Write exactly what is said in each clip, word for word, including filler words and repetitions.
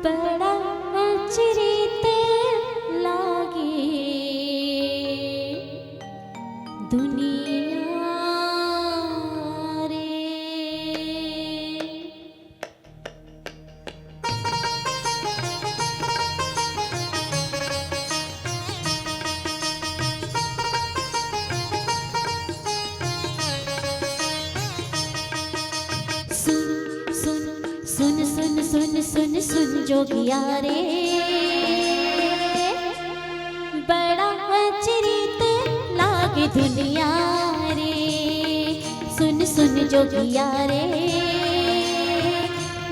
बड़ा अचरित लागे दुनिया रे। सुन सुन सुन सुन सुन सुन सुन जोगिया रे, बड़ा अचरित लागे दुनिया रे। सुन सुन जोगिया रे,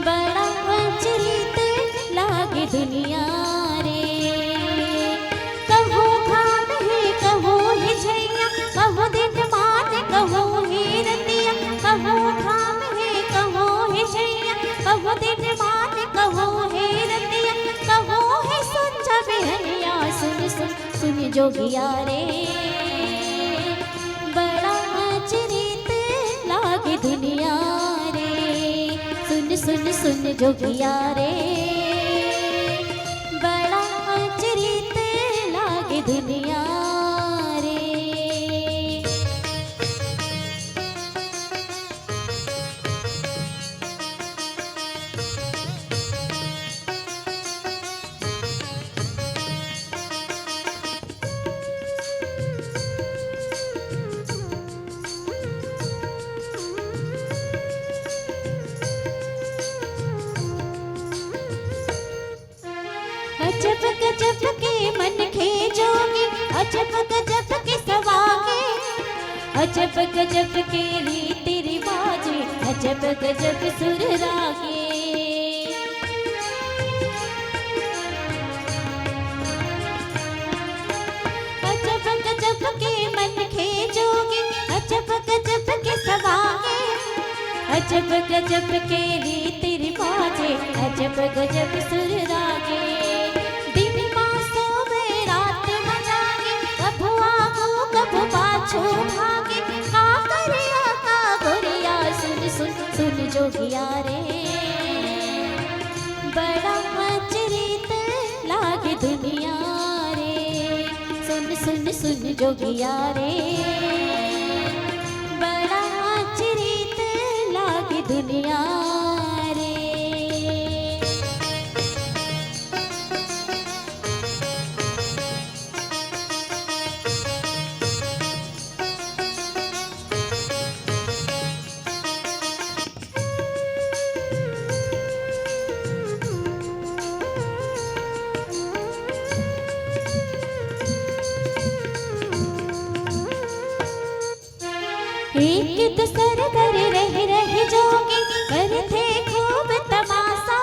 बड़ा अचरित लागे दुनिया रे। कहूँ घाम हे, कहूँ हे छैया, कहूँ दिन मान, कहूँ हे रतिया, कहूँ घाम हे, कहूँ हे छैया, कहूँ दिन मान, कहूँ हे रतिया, कहूँ हे संझा बिहनिया। सुन सुन सुन जोगिया रे, बड़ा अचरित लागे दुनिया रे। सुन सुन सुन जोगिया रे, बड़ा अचरित लागे दुनिया रे। अजब गजब के मनखे जोगी, अजब गजब के सवागे, अजब गजब के रीति रिवाजे, अजब गजब सुर रागे। अजब गजब के मनखे जोगी, अजब गजब के सवागे, अजब गजब के रीति रिवाजे, अजब गजब सुर रागे। दिन मा सोवे रात मा जागे, कभू आगू कभू पाछू भागे। का करिया का गोरिया, सुन सुन सुन जोगिया रे, बड़ा अचरित लागे दुनिया रे। सुन सुन सुन जोगिया रे, बड़ा अचरित लागे दुनिया रे। एक दूसर घर रह रह जोगी करथे खूब तमाशा।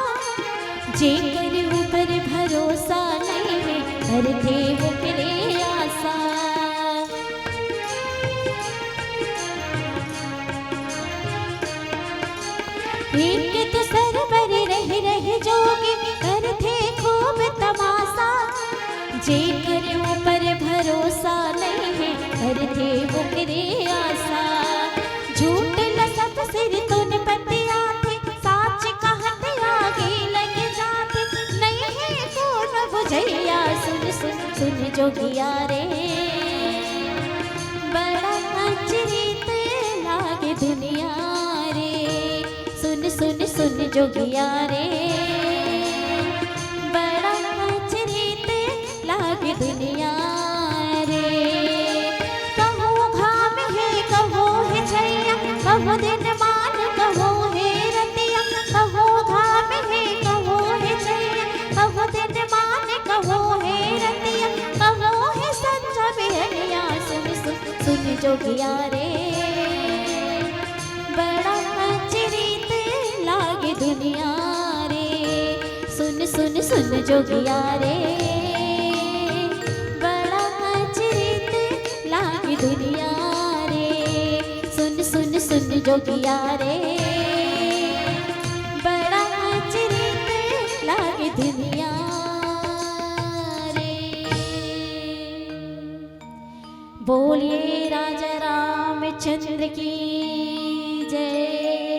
जेकर ऊपर भरोसा नहीं है, करथे ओकरे आशा। एक दूसर बर रह रह जोगी करथे खूब तमाशा। जेकर ऊपर भरोसा नहीं है, करथे ओकरे आशा। झूठ ल सब सिर तुन पतियाथे, साच कहत आगे लग जाथे। नहीं है कोनो बुझैया, सुन सुन सुन जोगिया रे, बड़ा अचरित लागे दुनिया रे। सुन सुन सुन जोगिया रे, बड़ा अचरित लागे दुनिया रे। कहूँ घाम हे, कहूँ हे छैया, कहूँ दिन मान, कहूँ हे रतिया। कहूँ घाम हे, कहूँ हे छैया, कहूँ दिन मान, कहूँ हे रतिया, कहूँ हे संझा बिहनिया। सुन सुन सुन जोगिया रे, बड़ा अचरित लागे दुनिया रे। सुन सुन सुन जोगिया रे, बड़ा अचरित लागे दुनिया रे। सुन सुन सुन जोगिया रे, बड़ा अचरित लागे दुनिया रे। बोलिए राजा रामचंद्र की जय।